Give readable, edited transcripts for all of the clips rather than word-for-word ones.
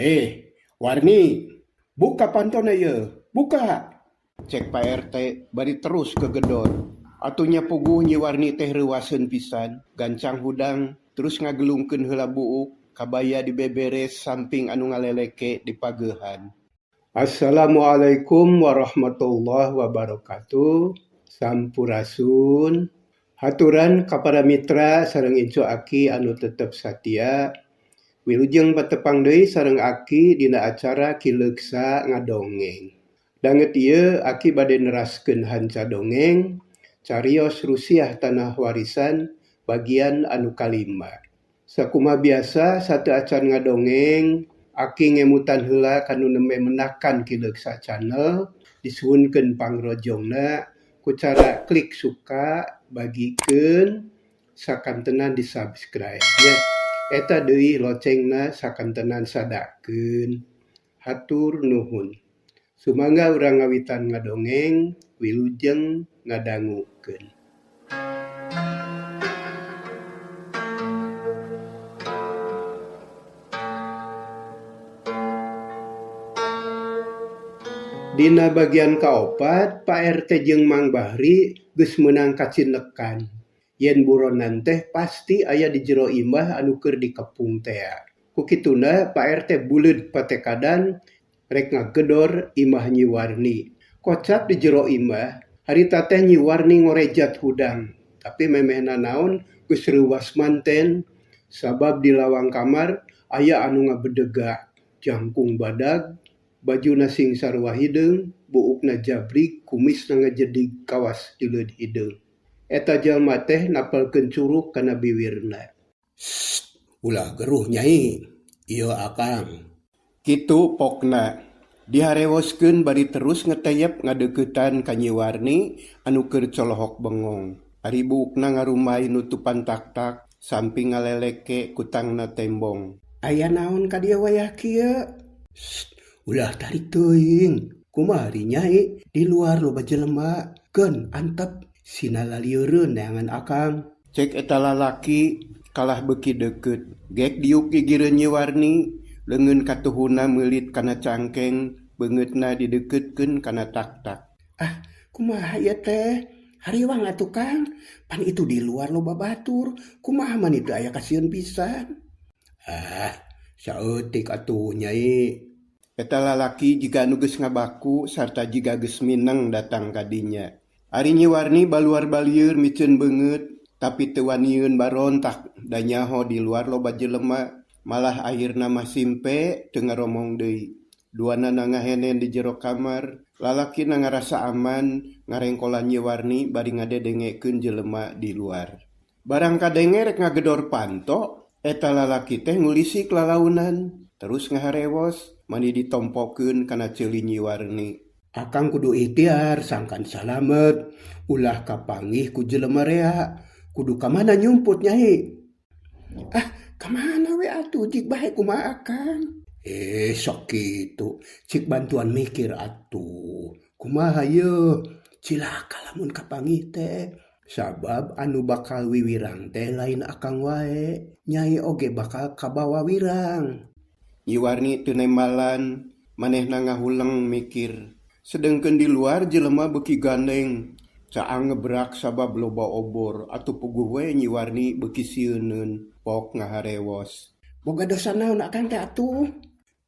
Heh, Warni, buka pantona ieu, buka! Cek Pak RT bari terus gegedor. Atuh nya puguh Nyi Warni teh reuwaseun pisan, gancang hudang terus ngagelungkeun heula buuk, kabaya dibeberes samping anu ngaleleke dipageuhan. Assalamualaikum warahmatullahi wabarakatuh. Sampurasun. Haturan ka para mitra sareng incu aki anu tetep satia. Wilujeng patepang deui sareng aki dina acara Ki Leuksa Ngadongeng. Danget ieu aki bade neraskeun hanca dongeng carios Rusiah Tanah Warisan bagian anu kalima. Sakumaha biasa sateu acan ngadongeng aki ngemutan heula ka nu nembe menakan Ki Leuksa Channel disuhunkeun pangrojongna ku cara klik suka, bagikeun, sakantenan di subscribe nya. Eta deui locengna sakantenan sadakeun. Hatur nuhun. Sumangga urang ngawitan ngadongeng, wilujeng ngadangukeun. Dina bagian kaopat, Pak RT jeung Mang Bahri geus meunang kacinekan yen buronan teh pasti aya di jero imah anu keur dikepung tea. Ku kituna Pak RT buleud patekadan rek ngagedor imah Nyi Warni. Kocap di jero imah, harita teh Nyi Warni ngorejat hudang, tapi memeh nanaon geus reuwas manten sabab di lawang kamar aya anu ngabedega, jangkung badag, bajuna sing sarua hideung, buukna jabrig, kumisna ngajedig kawas dileud hideung. Eta jalma teh napelkeun curuk kana biwirna. Sst, ulah geruh Nyai, ieu akang. Kitu pokna. Diharewoskeun bari terus ngeteyep ngadeuketan ka Nyi Warni anu keur colohok bengong. Ari buukna ngarumbai nutupan taktak samping ngaleleke kutangna tembong. Aya naon ka dieu wayah kieu? Sst, ulah tarik teuing. Kumaha ari Nyai, di luar loba jelema, keun antep sina lalieureun neangan akang. Cek eta lalaki kalah beuki deukeut. Gek diuk gigireun Nyi Warni, leungeun katuhuna meulit kana cangkeng, beungeutna dideukeutkeun kana taktak. Ah, kumaha ieu teh? Hariwang atuh Kang, pan itu di luar loba batur, kumaha mani teu aya kasieun pisan. Ah, saeutik atuh Nyai. Eta lalaki jiga anu geus ngabaku sarta jiga geus mineng datang ka dinya. Ari Nyi Warni baluar balieur miceun beungeut, tapi teu wanieun barontak da nyaho di luar loba jelema, malah akhirna mah simpe teu ngaromong deui. Duanana ngahenen di jero kamar, lalakina ngarasa aman ngarengkolan Nyi Warni bari ngadedengekeun jelema di luar. Barang kadenge rek ngagedor panto, eta lalaki teh ngulisik lalaunan, terus ngaharewos mani ditompokeun kana ceuli Nyi Warni. Akang kudu ikhtiar sangkan salamet, ulah kapanggih ku jelema rea, kudu ka mana nyumput Nyai? Ah, ka mana we atuh jig bae kumaha akang? Eh, sok kitu, cik bantuan mikir atuh. Kumaha yeuh? Cilaka lamun kapanggih teh. Sabab anu bakal wiwirang teh lain akang wae, Nyai oge bakal kabawa wirang. Nyi Warni teu nembalan, manehna ngahuleng mikir. Sedengkeun di luar jelema beuki gandeng, caang ngebrak sabab loba obor atuh puguh we Nyi Warni beuki sieuneun, pok ngaharewos. Boga dosa naon akang teh atuh?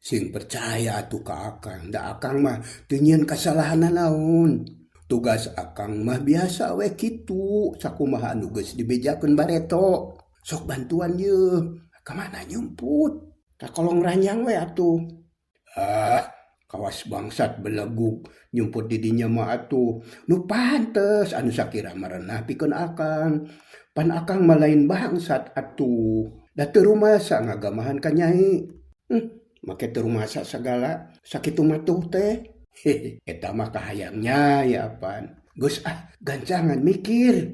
Sing percaya atuh ka akang, da akang mah teu nyieun kasalahan nanaon. Tugas akang mah biasa we kitu, sakumaha anu geus dibejakeun bareto. Sok bantuan yeuh, ka mana nyumput? Ka kolong ranjang we atuh. Ah, kawas bangsat belegug nyumput di dinya mah atuh. Nu pantes anu sakira marenah pikeun akang. Pan akang mah lain bangsat atuh. Da teu rumasa ngagamahan ka Nyai. Make teu rumasa sagala sakitu matuh teh. Hehe, eta mah kahayang Nyai apan. Geus ah, gancangan mikir.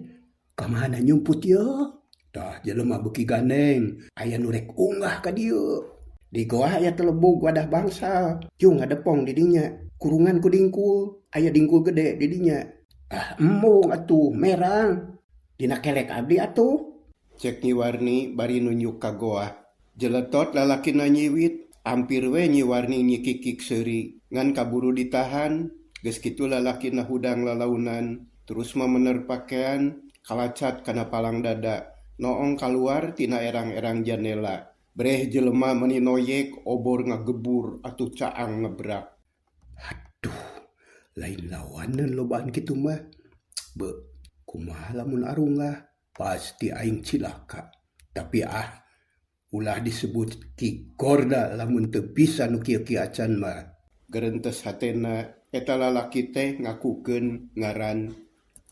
Ka mana nyumput yeuh? Tah jelema beuki gandeng, aya nu rek unggah ka dieu. Di goa aya telebug wadah bangsal, jung ngadepong di dinya, kurungan ku dingkul, aya dingkul gede di dinya. Ah, embung atuh merang. Dina kelek abdi atuh. Cek Nyi Warni bari nunjuk ka goa. Jeletot lalakina nyiwit, Ampir we Nyi Warni nyikikik seuri, ngan kaburu ditahan. Geus kitu lalakina hudang lalaunan, terus mamener pakean, kalacat kana palang dada, noong kaluar tina erang-erang janela. Breh jelema meuni noyek, obor ngagebur atuh caang ngebrak. Haduh, lain lawaneun lobaan kitu mah. Beuh, kumaha lamun arunggah? Pasti aing cilaka. Tapi ah, ulah disebut Ki Gorda lamun teu bisa nu kieu-kieu acan mah. Gerentes hatena, eta lalaki teh ngakukeun ngaran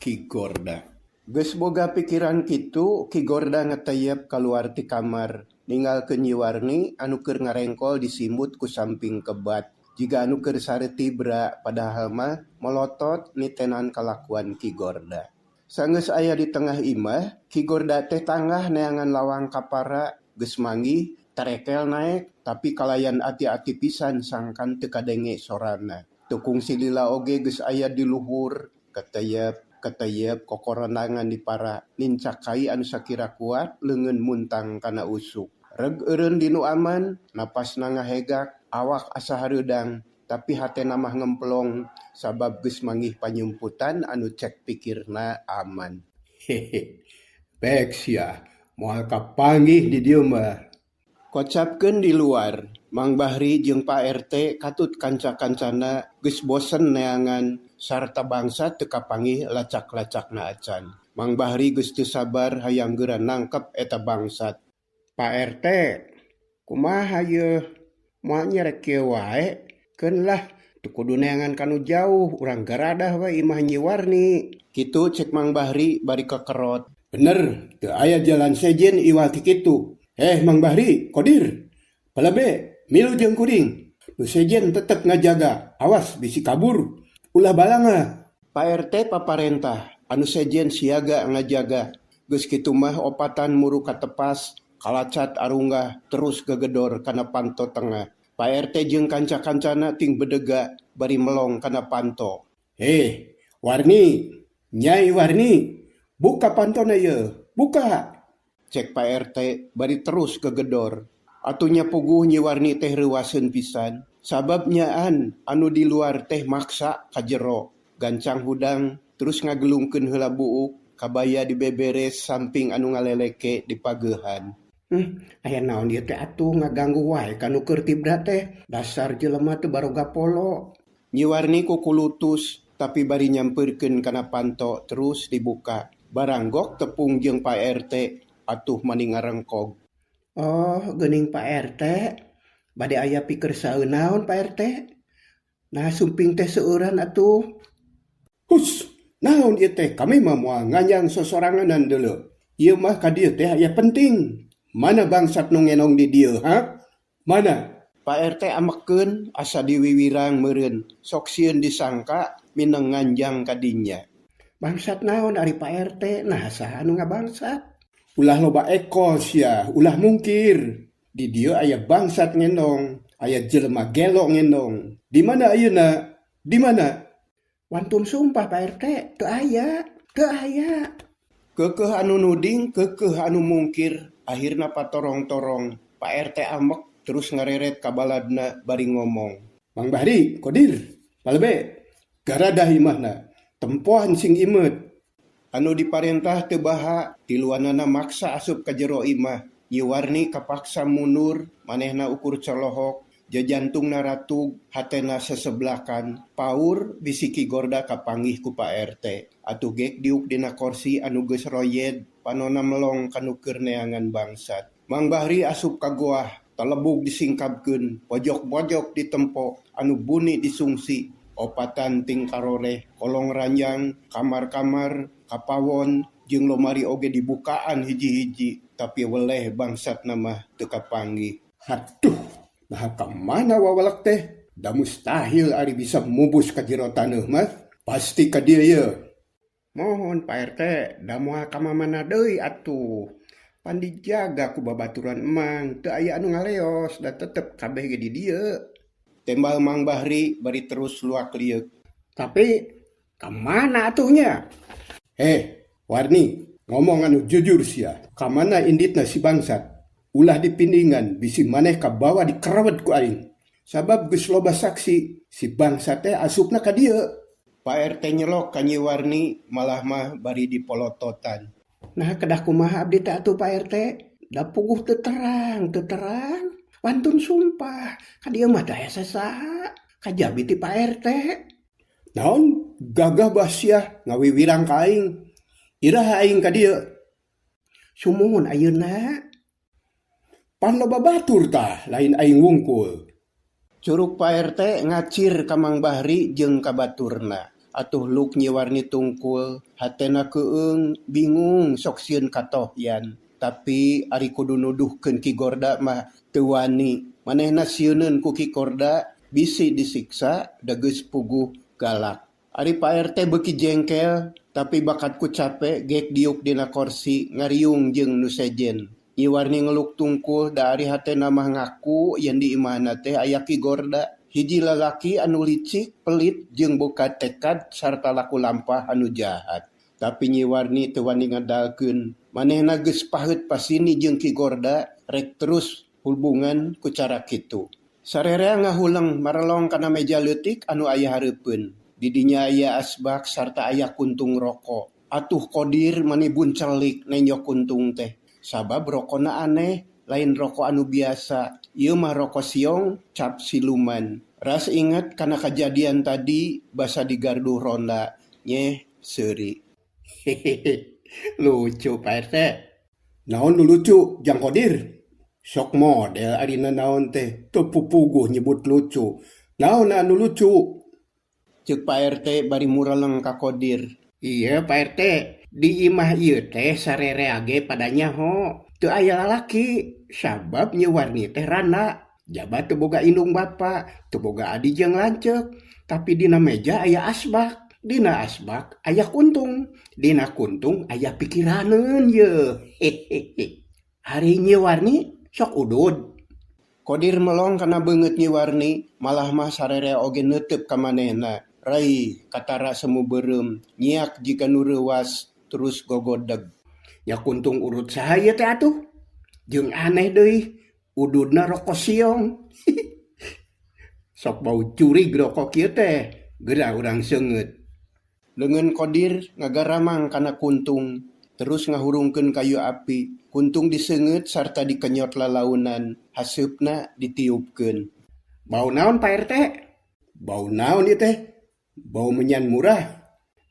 Ki Gorda. Geus boga pikiran kitu, Ki Gorda ngeteyep kaluar ti kamar, ninggalkeun Nyi Warni anu keur ngarengkol disimbut ku samping kebat, jiga anu keur sare tibra padahal mah molotot nitenan kalakuan Ki Gorda. Sanggeus aya di tengah imah, Ki Gorda teh tanggah neangan lawang kapara, geus manggih, tarekel naek, tapi kalayan ati-ati pisan sangkan teu kadenge sorana. Teu kungsi lila oge geus aya di luhur, keteyep keteyep kokoronangan dipara, nincak kai anu sakira kuat leungeun muntang kana usuk. Reg eureun di nu aman, napasna ngahegak, awak asa hareudang, tapi hatena mah ngemplong sabab geus manggih panyumputan anu cek pikirna aman. Hehe, pek sia, moal kapanggih di dieu mah. Kocapkeun di luar, Mang Bahri jeung Pak RT katut kanca-kancana geus bosen neangan sarta bangsat teu kapanggih lacak-lacakna acan. Mang Bahri geus teu sabar hayang geura nangkep eta bangsat. Pak RT, kumaha yeuh? Moal nya rek kieu wae? Keun lah, teu kudu neangan ka nu jauh, urang garadah we imah Nyi Warni. Kitu cek Mang Bahri bari kekerot. Bener, teu aya jalan sejen iwal ti kitu. Eh Mang Bahri, Kodir, Palebe, milu jeung kuring. Nu sejen tetep ngajaga, awas bisi kabur. Ulah balanga. Pak RT paparentah, anu sejen siaga ngajaga. Geus kitu mah opatan muru katepas, kalacat arunggah, terus gegedor kana panto tengah. Pak RT jeung kanca-kancana ting bedega bari melong kana panto. Heh, Warni, Nyai Warni, buka pantona yeuh, buka. Cek Pak RT bari terus gegedor. Atuh nya puguh Nyi Warni teh reuwaseun pisan, sabab nyaan anu di luar teh maksa ka jero. Gancang hudang terus ngagelungkeun heula buuk, kabaya dibeberes samping anu ngaleleke dipageuhan. Aya naon ieu teh atuh ngaganggu wae ka nu keur tibra teh, dasar jelema teu baroga polo. Nyi Warni kukulutus tapi bari nyampeurkeun kana panto terus dibuka. Baranggok tepung jeung Pak RT atuh mani ngarengkog. Oh, geuning Pak RT, bade aya pikersaeun naon Pak RT? Nah sumping teh seueuran atuh. Hus, naon ieu teh kami mah moal nganjang sosoranganan deuleu. Ieu mah ka dieu teh aya penting. Mana bangsat nu ngenong di dieu, ha? Mana? Pak RT amekeun asa diwiwirang meureun, sok sieun disangka mineng nganjang ka dinya. Bangsat naon ari Pak RT? Nah saha anu ngabangsat? Ulah loba ekol sia, ulah mungkir. Di dieu aya bangsat ngendong, aya jelema gelo ngendong. Di mana ayeuna? Di mana? Wantun sumpah Pak RT, teu aya, teu aya. Keukeuh anu nuding, keukeuh anu mungkir, akhirna patorong-torong. Pak RT amek terus ngareret ka baladna bari ngomong. Mang Bahri, Kodir, Palebe, garadah imahna, tempohan sing imeut. Anu diparentah teu baha, tiluanana maksa asup ka jero imah. Nyi Warni kapaksa mundur, manehna ukur colohok, jajantungna ratug, hatena seseblakan. Paur bisi Ki Gorda kapanggih ku Pak RT. Atuh gek diuk dina korsi anu geus royed, panona melong ka nu keur neangan bangsat. Mang Bahri asup ka goah, talebug disingkabkeun, pojok-pojok ditempo, anu buni disungsi. Opatan ting karoreh, kolong ranjang, kamar-kamar, kapawon, jeung lomari oge dibukaan hiji-hiji, tapi weleh bangsatna mah teu kapanggih. Haduh, naha ka mana wawalak teh? Da mustahil ari bisa mubus ka jero taneuh mah. Pasti ka dieu yeuh. Mohon Pak RT, da moal ka mamana deui atuh. Pan dijaga ku babaturan emang, teu aya anu ngaleos, da tetep kabeh ge di dieu. Tembal Mang Bahri bari terus luak lieuk. Tapi ka mana atuh nya? Heh, Warni, ngomong anu jujur sia. Ka mana inditna si bangsat? Ulah dipindingan bisi maneh kabawa dikerawet ku aing. Sabab geus loba saksi, si bangsat teh asupna ka dieu. Pak RT nyelok ka Nyi Warni malah mah bari dipolototan. Nah kedah kumaha abdi teh atuh Pak RT? Da puguh teu terang, teu terang. Wantun sumpah, ka dieu mah teu aya sasaha. Kajabi ti Pak RT. Naon gagah bah sia ngawiwirang ka aing. Iraha aing ka dieu. Sumuhun ayeuna. Pan loba batur tah lain aing wungkul. Curug Pak RT ngacir ka Mang Bahri jeung ka baturna. Atuh luk Nyi Warni tungkul, hatena keueung, bingung sok sieun katohyan. Tapi ari kudu nuduhkeun Ki Gorda mah teu wani. Manehna sieuneun ku Ki Korda bisi disiksa da geus puguh galak. Ari Pak RT beuki jengkel, tapi bakat ku cape gek diuk dina korsi ngariung jeung nu sejen. Nyi Warni ngeluk tungkul da ari hatena mah ngaku yen di imahna teh aya Ki Gorda. Hiji lalaki anu licik, pelit jeung boga tekad sarta laku lampah anu jahat. Tapi Nyi Warni teu wani ngadalkeun. Manehna geus paheut pasini jeung Ki Gorda rek terus hubungan ku cara kitu. Sarerea ngahuleng marelong kana meja leutik anu aya hareupeun. Di dinya aya asbak sarta aya kuntung roko. Atuh Kodir mani buncelik nenjo kuntung teh. Sabab rokona aneh, lain roko anu biasa. Ieu mah roko siong cap siluman. Ras inget kana kajadian tadi basa di gardu ronda. Nyeh seuri. Hehehe, lucu Pak RT. Naon nu lucu, Jang Kodir? Sok model ari nanaon teh teu pupuguh nyebut lucu. Naon anu lucu? Ceuk Pak RT bari mureleng ka Kodir. Ieu Pak RT, di imah ieu teh sarerea ge pada nyaho. Teu aya lalaki, sabab Nyi Warni teh randa. Jaba teu boga indung bapa, teu boga adi jeung lanceuk. Tapi dina meja aya asbak, dina asbak aya kuntung, dina kuntung aya pikiraneun yeuh. Hehehe. Ari Nyi Warni sok udud. Kodir melong kana beungeut Nyi Warni, malah mah sarerea oge neuteup ka manehna. Rai katara semu beureum, nyiak jiga nu reuwas terus gogodeg. Nya kuntung urut saha ieu teh atuh? Jeung aneh deui, ududna roko siong. Sok bau curig roko kieu teh, geura urang seungeut. Leungeun Kodir ngagaramang kana kuntung, terus ngahurungkeun kayu api. Kuntung diseungeut sarta dikenyot lalaunan, haseupna ditiupkeun. Bau naon Pak RT? Bau naon ieu teh? Bau menyan murah.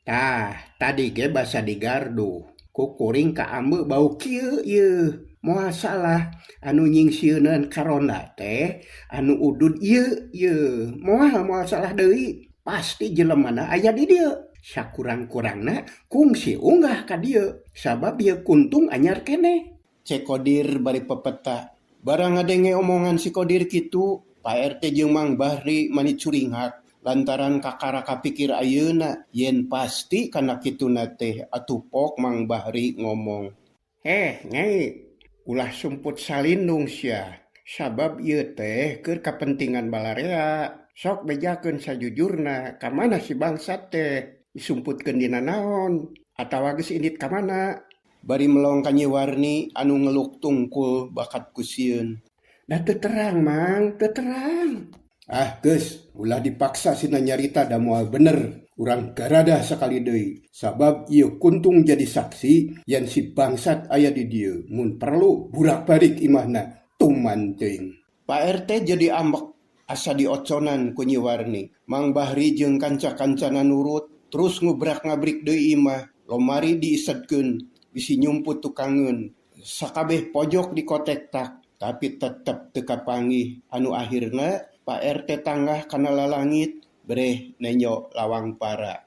Tah, tadi ge basa di gardu. Ku kuring kaambe bau kieu ieu. Moal salah anu nyingsieunan ka ronda teh anu udud ieu ieu. Moal moal salah deui. Pasti jelemana aya di dieu. Sakurang-kurangna kungsi unggah ka dieu. Sabab ieu kuntung anyar keneh. Cek Kodir bari pepeta. Barang ngadenge omongan si Kodir kitu, Pak RT jeung Mang Bahri mani curinghak. Lantaran kakara kapikir ayeuna yen pasti kana kituna teh atuh pok Mang Bahri ngomong. Heh, Nyai, ulah sumput salindung sia. Sabab ieu teh keur kapentingan balarea. Sok bejakeun sajujurna ka mana si bangsat teh disumputkeun dina naon atawa geus indit ka mana. Bari melong ka Nyi Warni anu ngeluk tungkul bakat ku sieun. Da teu terang, Mang, teu terang. Ah, geus, ulah dipaksa sina nyarita da moal bener. Urang garadah sakali deui. Sabab ieu kuntung jadi saksi yen si bangsat aya di dieu. Mun perlu burak-barik imahna tuman teuing. Pak RT jadi ambek asa dioconan ku Nyi Warni. Mang Bahri jeung kanca-kancana nurut terus ngubrak-ngabrik deui imah. Lomari diisetkeun bisi nyumput tukangeun. Sakabeh pojok dikotektak tapi tetep teu kapanggih. Anu akhirna Pak RT tanggah kana lalangit breh nenjo lawang para.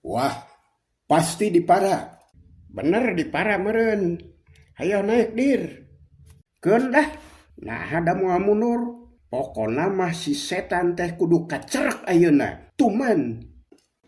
Wah, pasti di para. Bener di para meureun. Hayo naik dir. Keun dah. Naha da moal mundur. Pokona mah si setan teh kudu kacerek ayeuna. Tuman.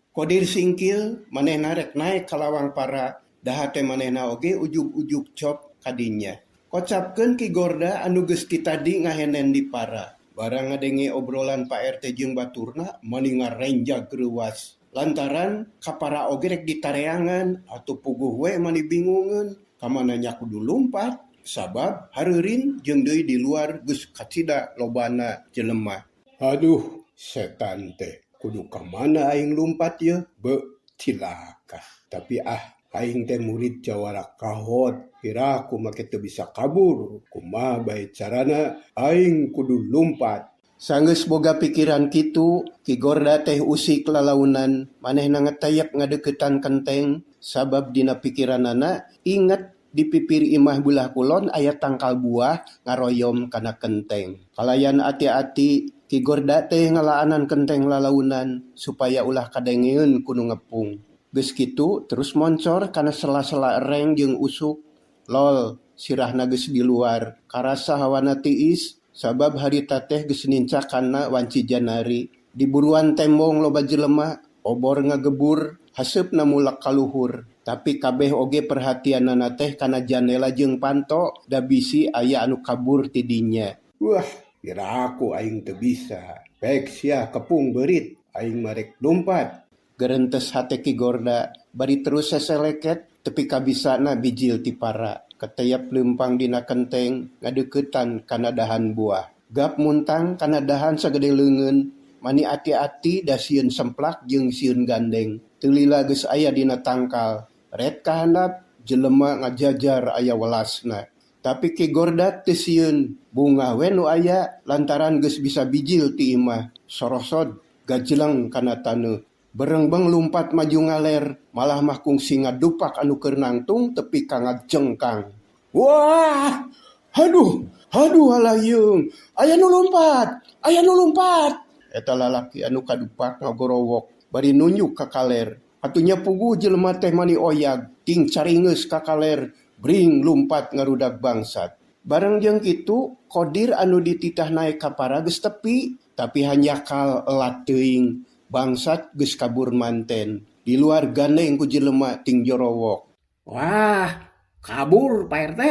Kodir singkil manehna rek naik ka lawang para. Da hate manehna oge ujug-ujug cop kadinya. Kocapkeun Ki Gorda anu geus ti tadi ngahenen di para. Barang ngadenge obrolan Pak RT jeung baturna mani ngarenjag reuwas. Lantaran kapara oge rek ditareangan atuh puguh we mani bingungeun. Ka mana nya kudu lumpat. Sabab hareurin jeung deui di luar geus kacida lobana jelema. Aduh, setan teh. Kudu ka mana aing lumpat yeuh? Beuh, cilaka. Tapi ah, aing teh murid jawara kahot. Piraku make teu bisa kabur. Kumaha bae carana aing kudu lumpat. Sanggeus boga pikiran kitu, Ki Gorda teh usik lalaunan, manehna ngetayap ngadeuketan kenteng sabab dina pikiranana inget di pipir imah beulah kulon aya tangkal buah ngaroyom kana kenteng. Kalayan ati-ati, Ki Gorda teh ngalaanan kenteng lalaunan supaya ulah kadengeun ku nu ngepung. Geus kitu terus moncor kana sela-sela ereng jeung usuk. Lol, sirahna geus di luar. Karasa hawana tiis sabab harita teh geus nincak kana wanci Janari. Di buruan tembong loba jelema, obor ngagebur, haseupna mulek ka luhur. Tapi kabeh oge perhatianana teh kana janela jeung panto da bisi aya anu kabur ti dinya. Wah, piraku aing teu bisa. Pek sia kepung beurit, aing mah rek lumpat. Gerentes hate Ki Gorda, bari terus seseleket tepi ka bisana bijil ti para. Keteyap leumpang dina kenteng ngadeuketan kana dahan buah. Gap muntang kana dahan sagede leungeun, mani ati-ati da sieun semplak jeung sieun gandeng. Teu lila geus aya dina tangkal. Ret ka handap, jelema ngajajar aya welasna. Tapi Ki Gorda teu sieun, bungah we nu aya lantaran geus bisa bijil ti imah. Sorosod gajeleng kana taneuh. Berengbeng lumpat maju ngaler, malah mah kungsi ngadupak anu keur nangtung tepi ka ngajengkang. Wah! Haduh, haduh halayung. Aya nu lumpat, aya nu lumpat. Eta lalaki anu kadupak ngagorowok bari nunjuk ka kaler. Atuh nya puguh jelema teh mani oyag, ting caringeus ka kaler, bring lumpat ngarudag bangsat. Bareng jeung kitu, Kodir anu dititah naek ka para geus tepi, tapi hanjakal elat teuing. Bangsat geus kabur manten. Di luar gandeng ku jelema ting jorowok. Wah, kabur Pak RT,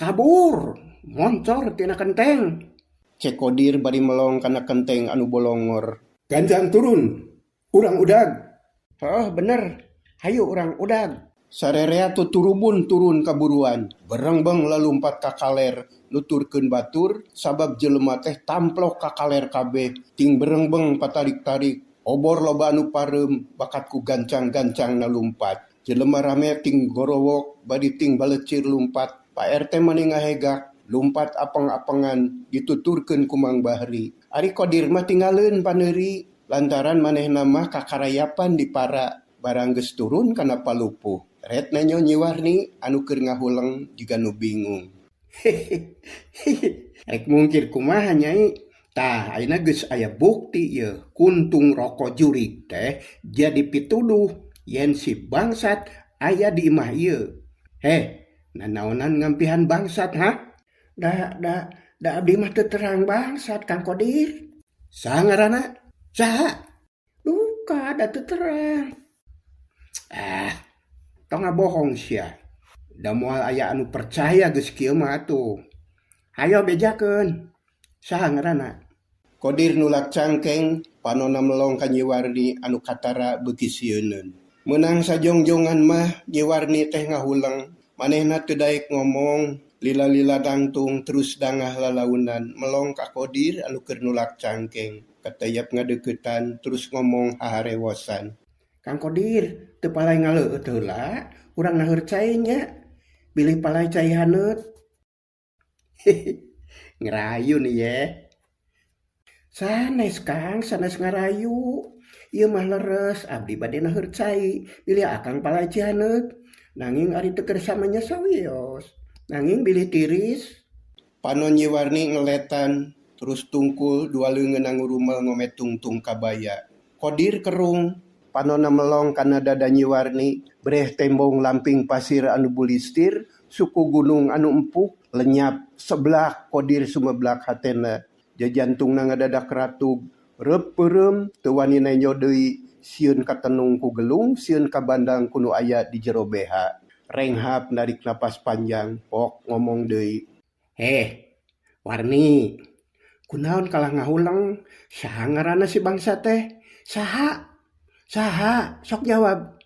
kabur, moncor tina kenteng. Cek Kodir bari melong kana kenteng anu bolongor. Gancang turun, urang udag. Heuh, bener, hayu urang udag. Sarerea tuturubun turun kaburuan, berengbeng lalumpat ka kaler, nuturkeun batur sabab jelema teh tamplok ka kaler kabeh, ting berengbeng patarik-tarik. Obor loba anu pareum bakat ku gancang-gancang na lumpat. Jelema rame ting gorowok bari ting balecir lumpat. Pak RT mani ngahegak, lumpat apeng-apengan dituturkeun ku Mang Bahri. Ari Kodir mah tinggaleun paneuri lantaran manehna mah kakarayapan di para barang geus turun kana palupuh. Ret nenyo Nyi Warni anu keur ngahuleng jiga nu bingung. Rek mungkir kumaha Nyai? Tah, ayeuna geus aya bukti ieu. Kuntung roko jurig teh jadi pituduh yen si bangsat aya di imah ieu. Heh, nanaonan ngampihan bangsat ha? Da da da abdi mah teu terang bangsat Kang Kodir. Saha ngaranna? Saha? Duka da teu terang. Ah, tong ngabohong sia. Da moal aya anu percaya geus kieu mah atuh. Hayo bejakeun. Saha ngaranna? Kodir nulak cangkeng, panona melong ka Nyi Warni anu katara beuki sieuneun. Meunang sajongjongan mah Nyi Warni teh ngahuleng, manehna teu daek ngomong, lila-lila dangtung terus dangah lalaunan melong ka Kodir anu keur nulak cangkeng. Kateyap ngadeuketan terus ngomong haharewosan. Kang Kodir, teu palai ngaleueut heula, urang naheur cai nya. Bilih palai cai haneut. Ngerayu nih ye. Sanes Kang, sanes ngarayu. Ieu mah leres, abdi bade naheur cai. Bilih akang palai cihaneut. Nanging ari teu kersa mah nya sawios. Nanging bilih tiris. Panon Nyi Warni ngeletan, terus tungkul dua leungeun ngurumel ngomet tungtung kabaya. Kodir kerung, panonna melong kana dada Nyi Warni, breh tembong lamping pasir anu bulistir, suku gunung anu empuk, lenyap seblak Kodir sumeblak hatena. Jajantungna ngadadak ratug, reup peureum teu wani nenjo deui, sieun katenung ku gelung, sieun kabandang ku nu aya di jero beha. Renghap narik napas panjang, pok ngomong deui. Heh, Warni, kunaon kalah ngahuleng? Saha ngaranna si bangsa teh? Saha? Saha? Sok jawab.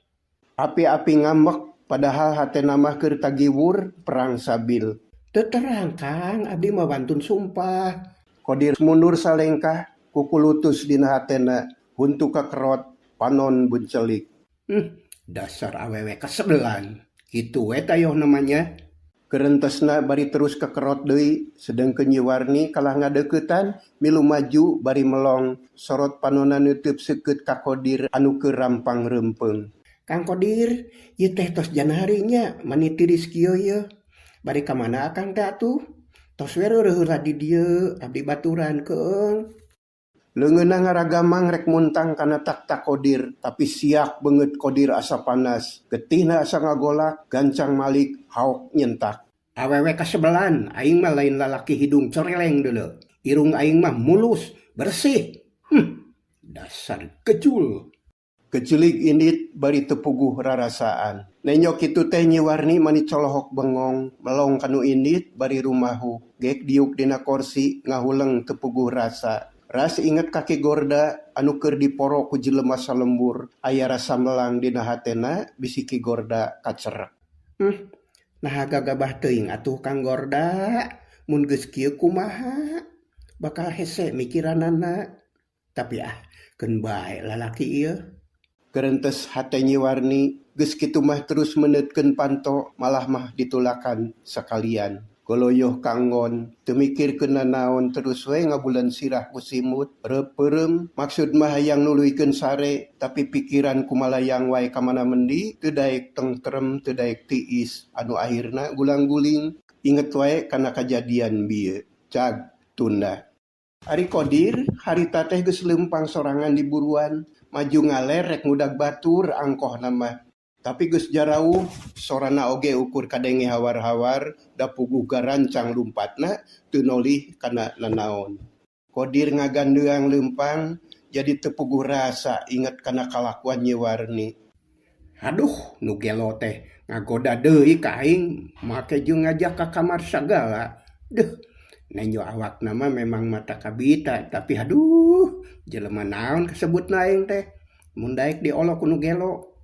Api-api ngambek, padahal hatena mah keur tagiwur perang sabil. Teu terang Kang, abdi mah wantun sumpah. Kodir mundur salengkah, kukulutus dina hatena, huntu kakerot, panon buncelik. Dasar awewe kasebelan. Kitu we tayohna mah nya. Kerentesna bari terus kekerot deui, sedengkeun Nyi Warni kalah ngadeuketan milu maju bari melong, sorot panonna neuteup seukeut ka Kodir anu keur rampang reumpeung. Kang Kodir, ieu teh tos janahari nya mani tiris kieu yeuh. Bari ka mana akang teh atuh? Tos we reureuh heula di dieu, abdi baturan keung. Leungeunna ngaragamang rek muntang kana taktak Kodir, tapi siak beungeut Kodir asa panas, getihna asa ngagolak, gancang malik, haok nyentak. Awewe kasebelan, aing mah lain lalaki hidung coreleng deuleu. Irung aing mah mulus, bersih. Dasar gejul. Gejelig indit bari teu puguh rarasaan. Nenjo kitu teh Nyi Warni mani colohok bengong, melong ka nu indit bari rumahu, gek diuk dina korsi ngahuleng teu puguh rasa. Ras inget ka Ki Gorda anu keur diporo ku jelema salembur, aya rasa melang dina hatena bisi Ki Gorda kacerek. Naha gagabah teuing atuh Kang Gorda, mun geus kieu kumaha? Bakal hese mikiranana. Tapi ah, keun bae lalaki ieu. Kerentes hate Nyi Warni, geus kitu mah terus meuneutkeun panto, malah mah ditulakan sakalian. Goloyoh kanggon, teu mikirkeun nanaon terus we ngabulan sirah ku simut, reup peureum, maksud mah hayang nuluykeun sare, tapi pikiran kumalayang wae ka mana mendi, teu daek tengtrem, teu daek tiis, anu akhirna gulang-guling, inget wae kana kajadian bieu. Cag, tunda. Ari Kodir, harita teh geus leumpang sorangan di buruan, maju ngaler rek ngudag batur angkohna mah. Tapi geus jarauh, sorana oge ukur kadenge hawar-hawar, da puguh garancang lumpatna teu nolih kana nanaon. Kodir ngagandeang leumpang, jadi teu puguh rasa inget kana kalakuan Nyi Warni. Haduh, nu gelo teh ngagoda deui ka aing, make jeung ngajak ka kamar sagala. Deuh, nenjo awakna mah memang mata kabita, tapi haduh, jelema naon kasebutna aing teh. Mun daek diolok ku nu gelo.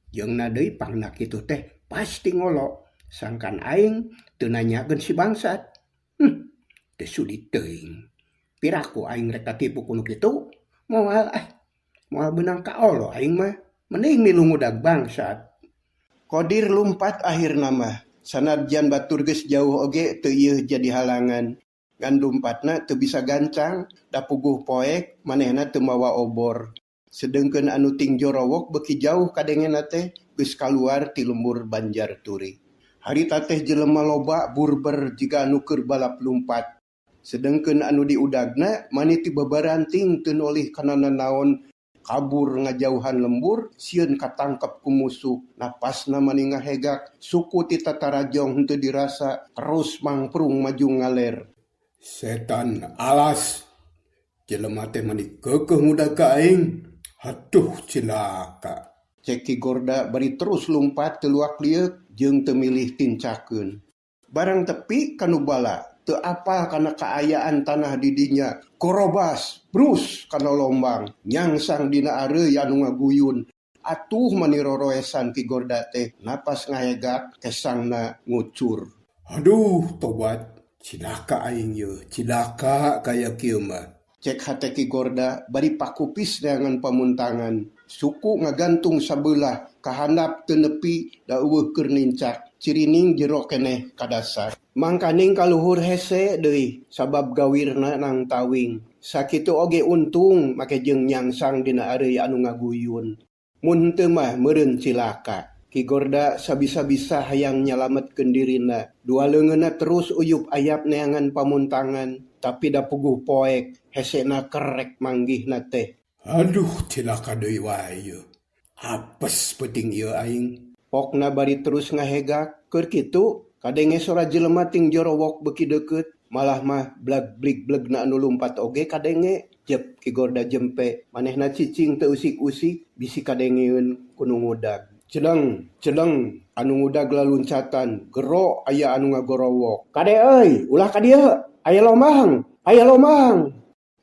Jeung na deui pangna kitu teh pasti ngolo, sangkan aing teu nanyakeun si bangsat. Teu sudi teuing. Piraku aing rek katipu ku nu kitu? Moal ah, moal beunang kaolo aing mah, mending milu ngudag bangsat. Kodir lumpat akhirna mah, sanajan batur geus jauh oge teu ieuh jadi halangan. Ngan lumpatna teu bisa gancang, da puguh poek manehna teu mawa obor. Sedengkeun anu ting jorowok beuki jauh kadengena teh geus kaluar ti lembur Banjar Turi. Harita teh jelema loba burber jiga anu keur balap lumpat. Sedengkeun anu diudagna mani ti babaranting teu nolih kana nanaon, kabur ngajauhan lembur sieun katangkep ku musuh. Napasna mani ngahegak, suku ti tatarajong henteu dirasa, terus mangprung maju ngaler. Setan alas, jelema teh mani keukeuh ngudag ka aing. Haduh cilaka. Cek Ki Gorda bari terus lumpat teu luak lieuk jeung teu milih tincakeun. Barang tepi ka nu bala, teu apal kana kaayaan tanah di dinya, korobas, brus kana lombang, nyangsang dina areuy anu ngaguyun. Atuh mani roroesan Ki Gorda teh, napas ngahegak, kesangna ngucur. Aduh tobat, cilaka aing yeuh, cilaka kaya kieu mah. Cek hate Ki Gorda bari pakupis neangan pamuntangan. Suku ngagantung sabelah, kahandap teu nepi da eueuh keur nincak, cirining jero keneh kadasar. Mangkaning kaluhur hese deui sabab gawirna nang tawing. Sakitu oge untung make jeung nyangsang dina areuy anu ngaguyun. Mun henteu mah meureun cilaka. Ki Gorda sabisa-bisa hayang nyalametkeun dirina. Dua leungeunna terus uyup ayap neangan pamuntangan, tapi da puguh poek, hesena kerek manggihna teh. Aduh cilaka deui wae ieu. Apes peuting ieu aing. Pokna bari terus ngahegak, keur kitu kadenge sora jelema ting jorowok beuki deukeut, malah mah blag blig blegna anu lumpat oge kadenge. Jep Ki Gorda jempe, manehna cicing teu usik-usik bisi kadengeun ku nu ngudag. Celeng, celeng, anu ngudag laluncatan, gero aya anu ngagorowok. Kade euy, ulah ka dieu, aya lomang, aya lomang.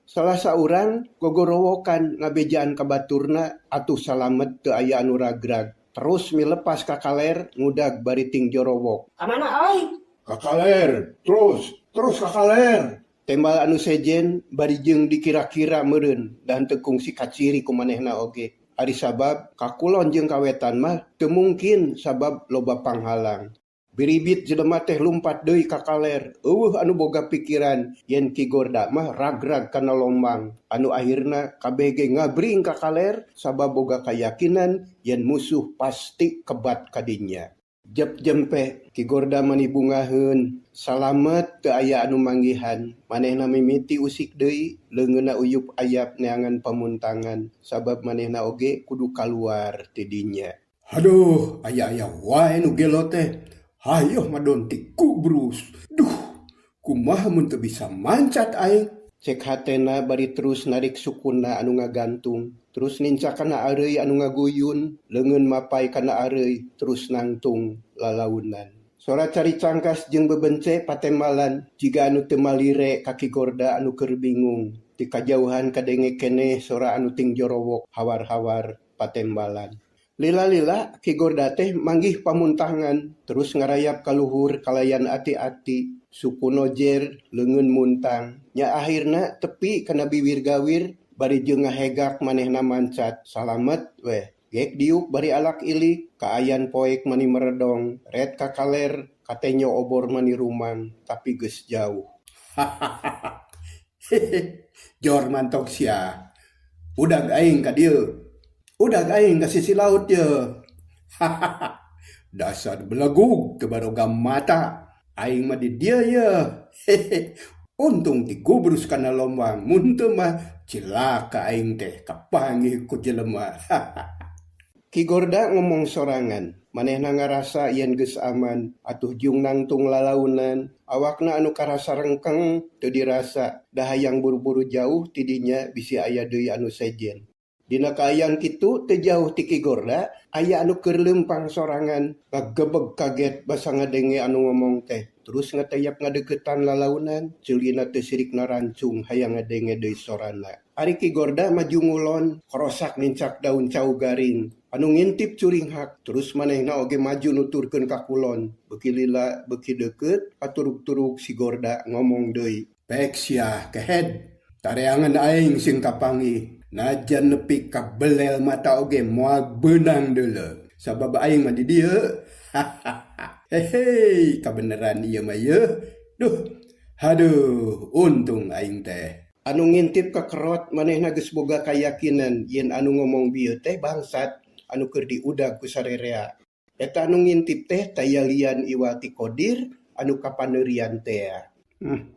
Salah saurang gogorowokan ngabejaan ka baturna atuh salamet teu aya anu ragrag. Terus milepas ka kaler ngudag bari ting jorowok. Ka mana euy? Ka kaler, terus, terus ka kaler. Tembal anu sejen bari jeung dikira-kira meureun da henteu kungsi kaciri ku manehna oge. Ari sabab ka kulon jeung ka wetan mah teu mungkin sabab loba panghalang. Biribit jelema teh lumpat deui ka kaler, euweuh anu boga pikiran yen Ki Gorda mah ragrag kana lombang anu ahirna kabeh ge ngabring ka kaler sabab boga kayakinan yen musuh pasti kebat ka dinya. Jep jempe Ki Gorda mani bungaheun, salamet teu aya anu manggihan. Manehna mimiti usik deui, leungeunna uyup ayap neangan pamuntangan sabab manehna oge kudu kaluar ti dinya. Haduh, aya-aya wae nu gelo teh. Hayoh madon ti Kubrus. Duh, kumaha mun teu bisa mancat aing? Cek hatena bari terus narik sukuna anu ngagantung, terus nincak kana areuy anu ngaguyun, leungeun mapay kana areuy terus nangtung lalaunan. Sora cari cangkas jeung bebence patembalan jiga anu teu malire ka Ki Gorda anu keur bingung. Ti kajauhan kadenge keneh sora anu ting jorowok hawar-hawar patembalan. Lila-lila Ki Gorda teh manggih pamuntangan terus ngarayap ka luhur kalayan ati-ati, suku nojer, leungeun muntang. Nya ahirna tepi kana biwir gawir bari jeung ngahegak manehna mancat, salamet weh. Gek diuk bari alak ilik, kaayan poek mani meredong, ret ka kaler, katenyo obor mani rumang, tapi geus jauh. Jor mantok sia. Udag aing ka dieu. Udag aing ka sisi laut ye. Dasar belegug teu baroga mata. Aing mah di dieu ye. Untung ti Gubrus kana lombang, mun teu mah cilaka aing teh kapanggih ku jelema. Ki Gorda ngomong sorangan, manehna ngarasa yen geus aman, atuh jung nangtung lalaunan, awakna anu karasa rengkeng teu dirasa, da hayang buru-buru jauh ti dinya bisi aya deui anu sejen. Dina kaayaan kitu teu jauh ti Ki Gorda, aya anu keur leumpang sorangan, ngagebeg kaget basa ngadenge anu ngomong teh. Terus ngatayap ngadeuketan lalaunan, ceulina teu sirik narancung hayang ngadenge deui sorana. Ari Ki Gorda maju ngulon, korosak nincak daun cau garing. Anu ngintip curinghak, terus manehna oge maju nuturkeun ka kulon. Beuki lila beuki deukeut, paturug-turug si Gorda ngomong deui. Pek sia kehed, tareangan aing sing kapanggih. Najan nepi ka belel mata oge moal beunang deuleu. Sabab aing mah di dieu. Hehe, kabeneran ieu mah yeuh. Duh, haduh, untung aing teh. Anu ngintip kakerot manehna geus boga kayakinan yen anu ngomong bieu teh bangsat anu keur diudag ku sarerea. Eta anu ngintip teh taya lian iwal ti Kodir anu kapaneurian tea.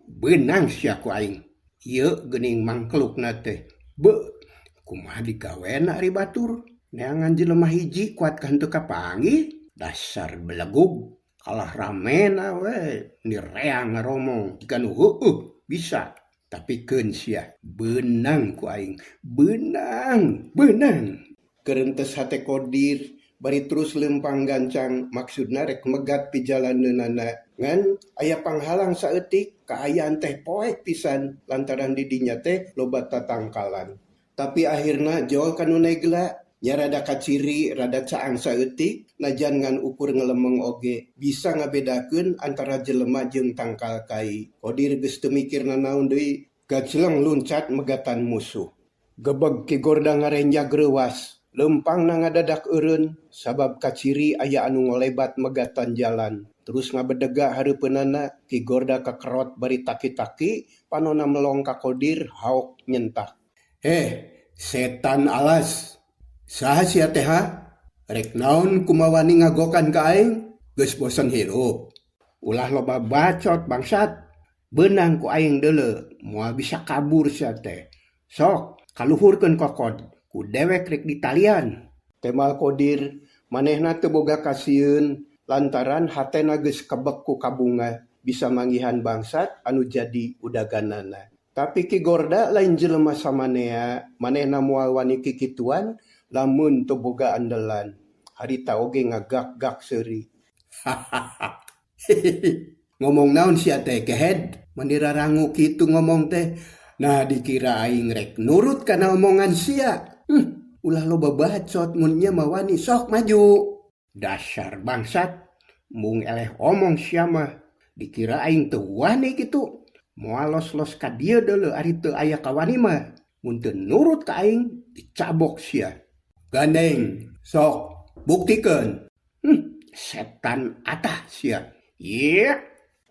Beunang sia ku aing. Ieu geuning mangklukna teh. Beuh, kumaha digawena ari batur? Neangan jelema hiji kuat ka henteu kapanggih? Dasar belegug, kalah ramena we, nireang ngaromong jiga nu heueuh bisa. Tapi keun sia, beunang ku aing, beunang, beunang. Kerentes hate Kodir bari terus leumpang gancang maksudna rek megat pijalaneunana. Ngan aya panghalang saeutik, kaayaan teh poek pisan lantaran di dinya teh loba tatangkalan. Tapi akhirna jol ka nu negla, nya rada kaciri, rada caang saeutik, najan ngan ukur ngelemeng oge bisa ngabedakeun antara jelema jeung tangkal kai. Kodir geus teu mikir nanaon deui, gajleng luncat megatan musuh. Gebeg Ki Gorda ngarenjag reuwas, leumpangna ngadadak eureun sabab kaciri aya anu ngolebat megatan jalan. Terus ngabedega hareupeunana, Ki Gorda kakerot bari taki-taki, panona melong ka Kodir haok nyentak. Setan alas. Saha sia teh ha? Rek naon kumawani ngagokan ka aing? Geus bosen hirup. Ulah loba bacot bangsat. Beunang ku aing deuleu, moal bisa kabur sia teh. Sok, kaluhurkeun kokod, ku dewek rek ditalian. Temal Kodir, manehna teu boga kasieun lantaran hatena geus kebek ku kabunga bisa manggihan bangsat anu jadi udaganana. Tapi Ki Gorda lain jelema samanea, manehna moal wani kikituan lamun teu boga andelan. Harita oge ngagak-gak seuri. Ngomong naon sia teh kehed? Meni rarangu kitu ngomong teh. Nah dikira aing rek nurut kana omongan sia. Ulah loba bacot mun nya mah wani sok maju. Dasar bangsat, mung eleh omong sia mah. Dikira aing teu wani kitu. Moal los-los ka dieu deuleu ari teu aya kawani mah. Mun teu nurut ka aing dicabok sia. Gandeng, sok buktikeun. Setan atah sia. Yeuh.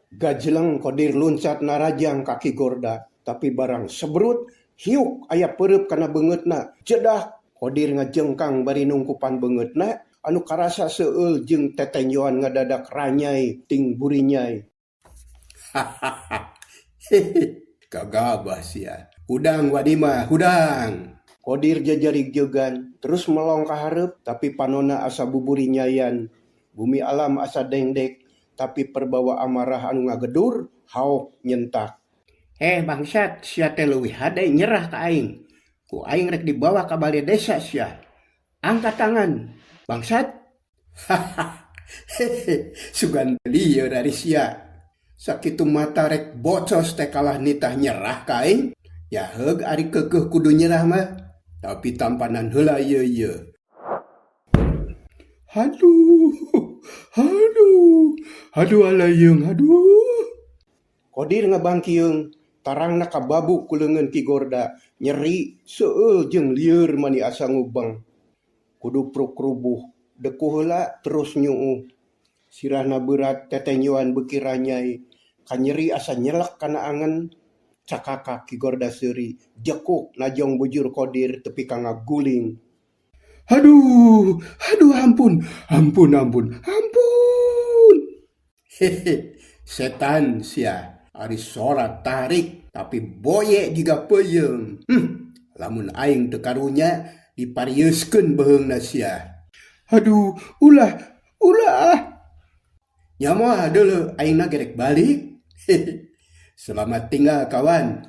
Gajleng Kodir luncat narajang ka Ki Gorda, tapi barang sebrut hiuk aya peureup kana beungeutna. Jedak! Kodir ngajengkang bari nungkupan beungeutna anu karasa seueul jeung tetenjoan ngadadak ranyai ting burinyai. Hahaha. Hehe. Gagabah sia. Hudang wani mah, hudang. Kodir jajarigjegan terus melong ka hareup tapi panonna asa buburinyayan. Bumi alam asa dengdek tapi perbawa amarah anu ngagedur haok nyentak. Heh bangsat, sia teh leuwih hade nyerah ka aing. Ku aing rek dibawa ka bale desa sia. Angkat tangan, bangsat. Hahaha. Hehe, sugan lieur ari sia. Sakitu mata rek bocos teh kalah nitah nyerah ka aing. Ya heug ari keukeuh kudu nyerah mah. Tapi tampanan heula ieu ieu. Haduh, haduh, haduh alayeng haduh. Kodir ngabangkieung, tarangna kababuk ku leungeun Ki Gorda, nyeri, seueul jeung lieur mani asa ngubeng. Kudupruk rubuh, dekuh heula terus nyuuh. Sirahna beurat tetenjoan beuki ranyai, kanyeri asa nyelek kana angen. Cakakak Ki Gorda seuri, jekuk najong bujur Kodir tepi ka ngaguling. Haduh, haduh ampun, ampun ampun, ampun. Hehe, setan sia, ari sora tarik tapi boye jiga peuyeum. Lamun aing teu karunya diparieuskeun beuheungna sia. Haduh, ulah, ulah. Nya moal deuleu aingna ge rek balik. Hehe. Selamat tinggal kawan.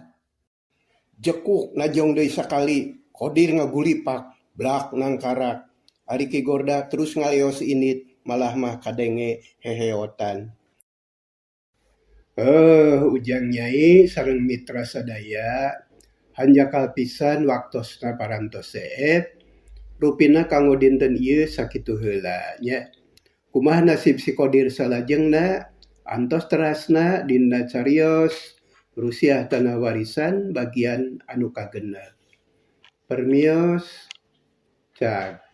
Jekuk najong deui sakali, Kodir ngagulipak, blak nangkarak. Ari Ki Gorda terus ngaleos indit, malah mah kadenge heheotan. Ujang Nyai sareng mitra sadaya, hanjakal pisan waktosna parantos seep, rupina kanggo dinten ieu sakitu heula nya. Kumaha nasib si Kodir salajengna? Antos terasna dina carios Rusiah Tanah Warisan bagian anu kagenep. Permios cag.